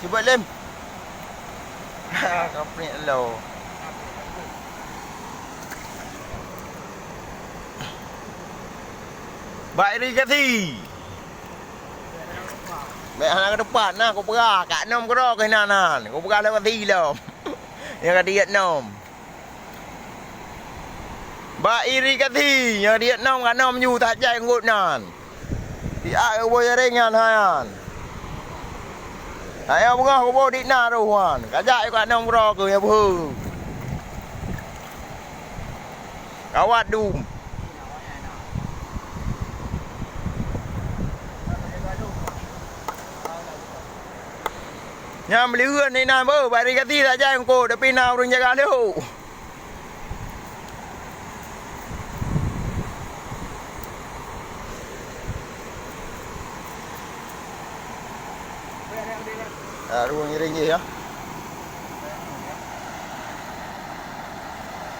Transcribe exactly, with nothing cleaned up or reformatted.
Cuba lem. Ha, kaprék lo. Bak irigasi. Bèk hana ka teupat na, kupeugah, ka nom keudroe keunan nan. Kupeugah lewat silom. Nyang ka diet nom. Bak irigasi, nyang diet nom ka nom ju that jai ngon nan. Siat ubé jaréng nyan hai nyan. Hai nyan beungoh kuboh di na roh nyan. Ka jak ka nom keudroe keu nyang beuhe. Kawat dum. Nyan meuleuheuen inan beuh, bak irigasi that jai eungkôt, tapi na ureueng jaga lhok. Ah, ureueng ngiring jih, ya.